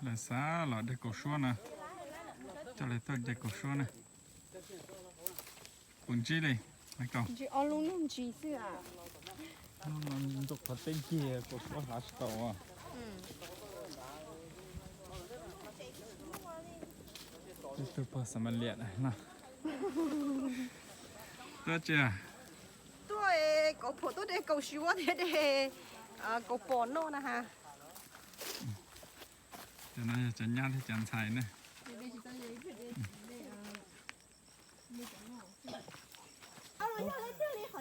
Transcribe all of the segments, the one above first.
Lawv xav los de kaus suab na, coj lawv tuaj de kaus suab na. Puas ntsib li? Ntsis ob lub nug ntsis xwb. Hnub no ntuj qhov teb ncig kaus suab hlav tsis tau. Ib tug pog Xas Mas Lias no. Tuaj tsi? Tuaj, kaus phuam tuaj de kaus suab thiab de kaus pom noj na has. Cov no yog cov nyab thiab cov ntxhais na.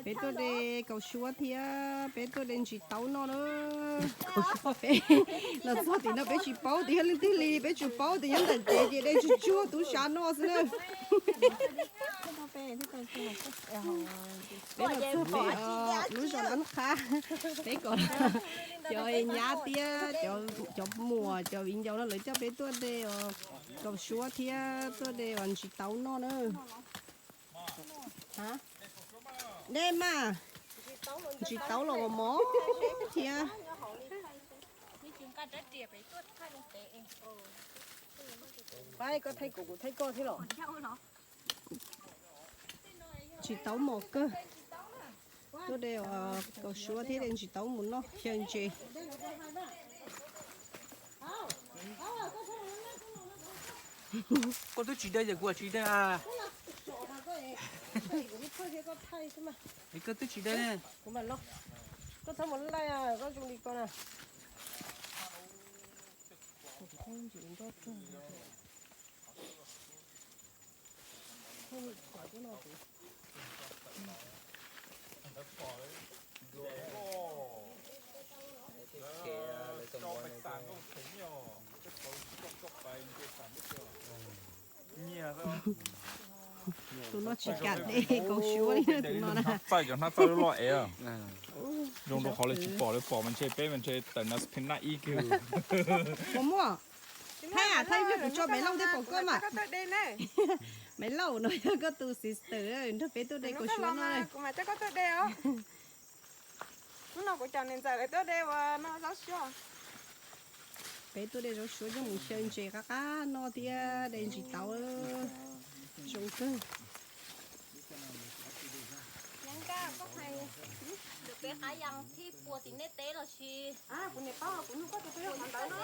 Peb tuaj de kaus suab thiab peb tuaj de ntsis taub noj na. Peb los txog tim no peb tsis paub tias yog leej twg li, peb tsuas paub tias nyob ntawm tsev ces de tsuag tsuag tub sab noj xwb na. Peb los txog pem lub zos Nab Qhab, peb kom cov nyab thiab cov muam cov viv ncaus no lawv coj peb tuaj de kaus suab thiab tuaj de ntsis taub noj na. De mas, ntsis taub los mos mos thiab. Koj thaij kuv, kuv thaij koj thiab los? Ntsis taub mos kawg. Tuaj de kaus suab thiab de ntsis taub mus noj xyaw ntses. Koj twb tsis de ces kuv tsis de. Koj twb tsis de ne. Koj txhob mus laij, koj zoo li ko na. Tus no tsis kam de kaus suab li tus no na. Hnab txaij, cov hnab txaij loj loj es. Zoo rau qhov lawv tsis pom, lawv pom mas ntshe peb mas ntshe tawm nas pheej naj ib kiag. Puas muaj? Thaij, thaij ib pliag kuv tso Maiv Lauj thiab pom koj mas. Maiv Lauj no yog koj tus sister nrog peb tuaj de kaus suab no. Kuv mam coj koj tuaj de os. Hnub no kuv cov niam ntxawm lawv tuaj de ua no zaub suab. Peb tuaj de zaub suab coj mus xyaw ntses qab qab noj thiab de ntsis taub zoo kawg. Nyob nkaj koj hais, peb qab yas thib puas tim nej teb los sis? Kuv niam paub, kuv nug koj tus twg yog qhov ntawd no.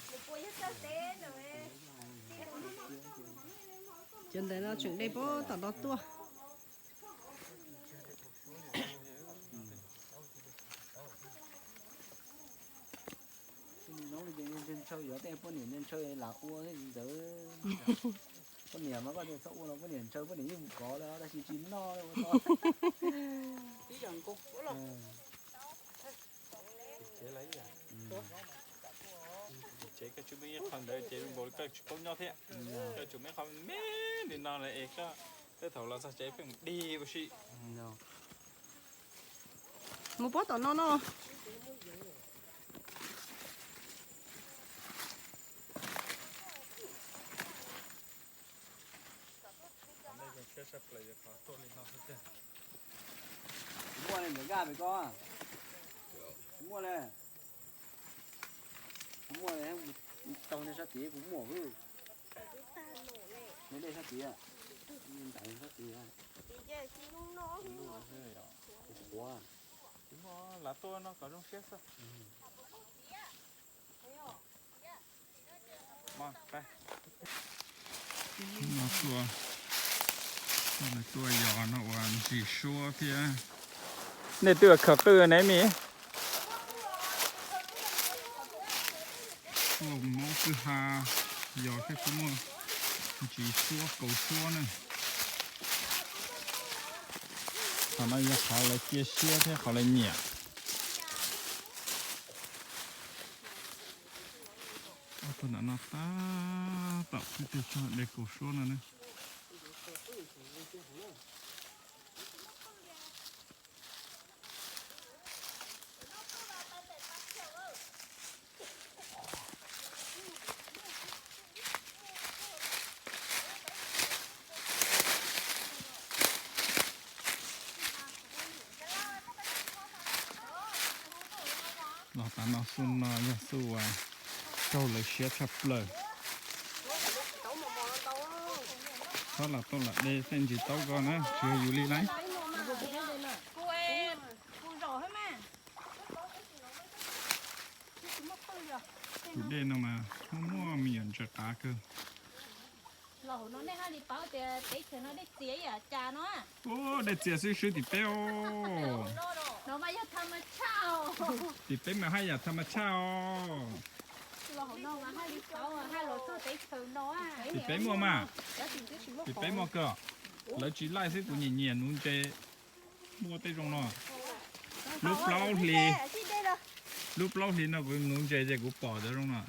Nws puas yog txawj teb ntawd. Cov ntawd no tseem de puag tom no tuaj. Ntshaw yuav tej poj niam ntshaw lam ua ntawd. Poj niam mas koj tias txhob ua los poj niam ntshaw, poj niam yeej mus kov lawm tab sis tsis noj. Tsev koj tsis muaj ib qho ntawd ces zoo nkaus li koj tsis paub nyob thiab. Koj tsum muaj ib qho me me li no lawm es koj tej thaum los txog tsev pheej dig ua si. Mus puag tom no no. Kuv muaj li ntawm nkaj pem koj. Kuv muaj li. Kuv muaj li, tau nej sab tid kuv muaj hwb. Nej dej sab tid, nej ntawd sab tid. Kuv qhuav. Kuv muaj lav tuaj no kom zoo siab xwb. No tuaj, tuaj yos no ua ntsis suab thiab. Nej twb ua khawv qwj ne me. Tuaj mob kwj ha yos thiab kuj muaj ntsis suab kaus suab na. Qhov no yog qhov lawv cia siab thiab qhov lawv nyiam. Ob tug ntawm no tab tom kwj teg tso de kaus suab no ne. Los tas no xub no yog xub uas raug lawv siab tshaj plaws. Txhob lam tau lam de tej ntsis taub ko na, tsis yog yus li lauj. Tus dej no mas muaj muaj me nyuam ntsaws qav kawg. Los hauv no nej haj li paub tias teb chaws no dej txias ib yam cas no. Ua dej txias xwb xwb tim peb os. No mas yog tham mas tshaj os. Tim peb mas haj yam tham mas tshaj os. Los hauv no mas haj li paub, haj los txog teb chaws no. Tim peb muaj mas. Tim peb muaj kawg. Lawv tsis laij xwb kuv nyiam nyiam nuv ntses. Muaj tej zoo no. Lub plaub hli, lub plaub hli no kuv nuv ntses ces kuv pom cov zoo no.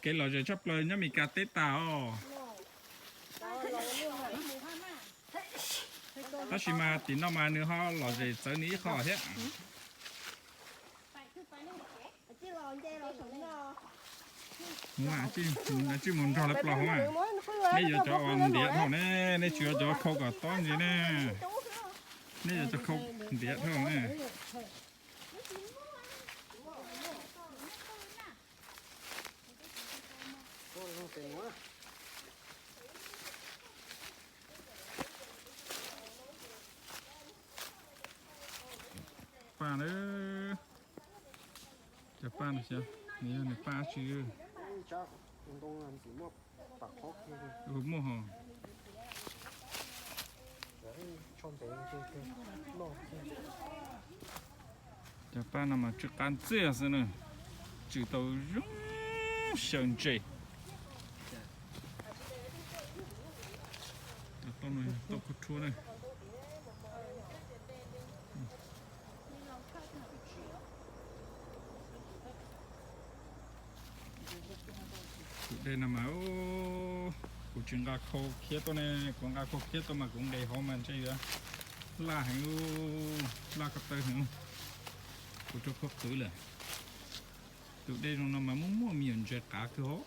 Kev lom zem tshaj plaws nyob Meskas teb tas os. Tab sis mas tim no mas nws ho lom zem txawv nws ib qho thiab. Mus, mus nrog lawv plos hauv na. Nej yuav cov uas ntiav dhau ne, nej tsis yuav cov khau kom tob ntsis ne. Nej yuav cov khau ntiav dhau ne. Paj na, cov paj no xyov nws yog nws paj dab tsi. Muaj hos. Cov paj no mas tsw qab ntxiag xwb na, tsw tau zoo xyaw ntses. Tau no yog tau khaub rhuab na. Tus dej no mas kuv tsis nqa khau khiav tuaj ne, kuv nqa khau khiav tuaj mas kuv nqes hauv mas ntshe yuav laj heev, laj ko taw heev. Kuv rau khau qwv lawm. Tus dej zoo no mas muaj muaj me nyuam ntses qav kawg hauv.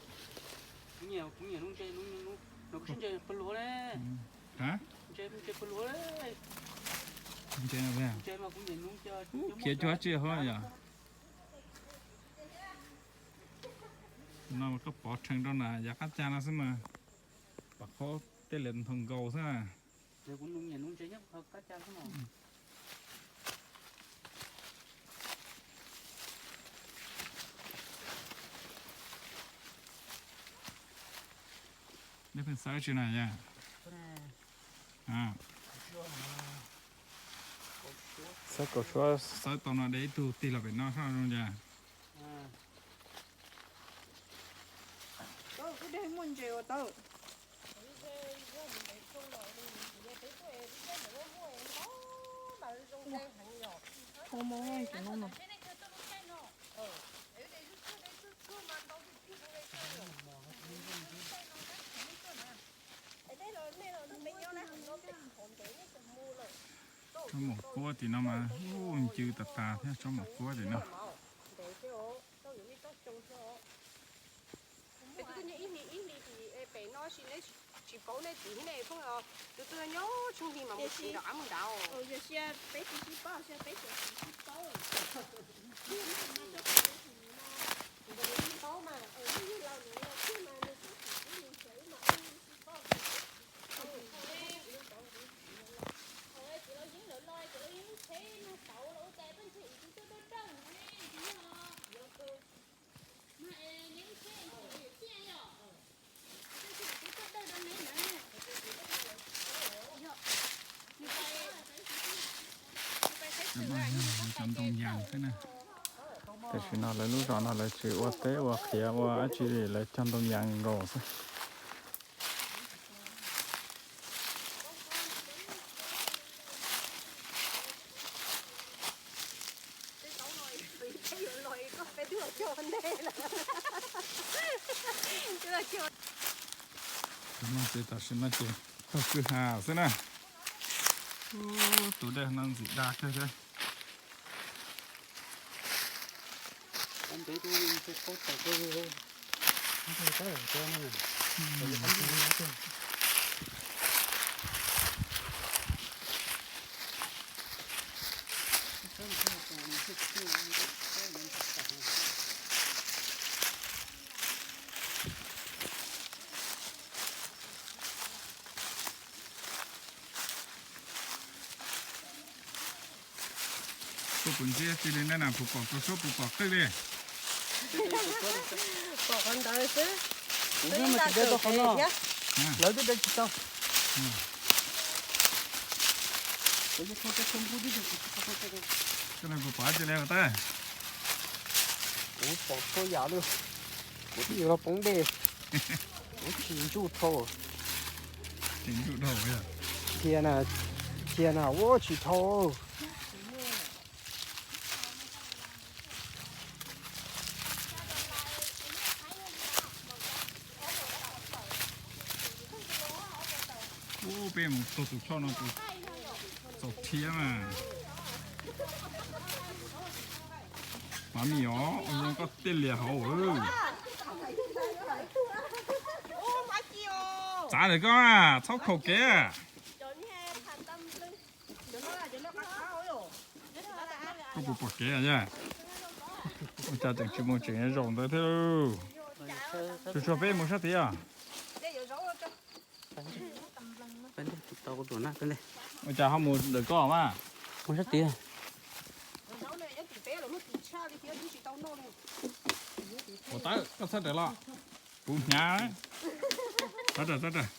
Kuv nyiam, kuv nyiam nuv ntses, nuv, nuv, nuv, nuv sib ntses pawg lug le. Ntses, ntses pawg lug le. Ntses no, ntses mas kuv nyiam nuv cov, khiav cog dab tsi hauv yom. No koj pov rhees rau na yav qab cag no xwb mas, pom qhov tej li ntho nkaus xwb. Kuv nyiam nuv ntses nyob qab cag xwb no. Nej pheej xawb tsi na yom? Xawb kaum suab, xawb tau no de ib tug tig los pem no soj zoo cas. Kuv dej muaj ntses ua tau. Tau mo tus no mas. Tsob maum kuab tim no mas ncw tas tas thiab tsob maum kuab tim no. Peb twb tuaj nyob ib hlis ib hlis tim pem no sis neb tsis paub nej txiv thiab nej phooj ywg, tus twg nyob tshooj hli mas mus tsis nram qab mus nrad. Yog sia peb tsis sib paub, sia peb tsis sib paub. Nws tsis paub mas, yog laus nws los thiab mas nws tsis txawj nws tsev mas nws tsis paub. Thaum txiv laus yeeb lawv los, txiv laus yeeb tsheb nug tauv los ua cas peb ntshe ib tug tuaj dawb dawb ne, ntsis yog. Mas neb lub tsheb ntshe yuav ciaj yom. Cov ntoo yas xwb na. Tam sim no lawv lub zos no lawv tsis ua teb ua qhiav ua dab tsi li, lawv cog ntoo yas nkaus xwb. Cov no ces tam sim no ces taug kwj ha xwb na. Tus dej no ntxim dag kawg thiab. Puas pom ntsia tsis li nej na, puas pom tau suab puas pom qwj li? Pom qhov ntawd xwb. Kuv xwb mas tsis de tau qhov no. Lawv twb de tsis tau. Koj ne puas pom tsis li tab? Kuv pom txhua yam li. Kuv twb yuav los poob dej. Kuv tsis ntsuj dhau. Tsis ntsuj dhau. Cia na, cia na, ua tsis dhau. Ub, peb mus taug tus choj no tus txaus thiab mas. Mas mi os, zoo koj tej lias hauv. Txav ntawm koj, txhob khaum kev. Koj puas pom kev yom? Ua cas tseem tsis mus tseem zaum ntawd thiab. Tsuag tsuag peb mus sab tid os. Ua cas ho mus ntawm koj mas? Mus sab tid. Ua tawb, koj txhob raws los. Kuv hnyav. Txhob raws, txhob raws.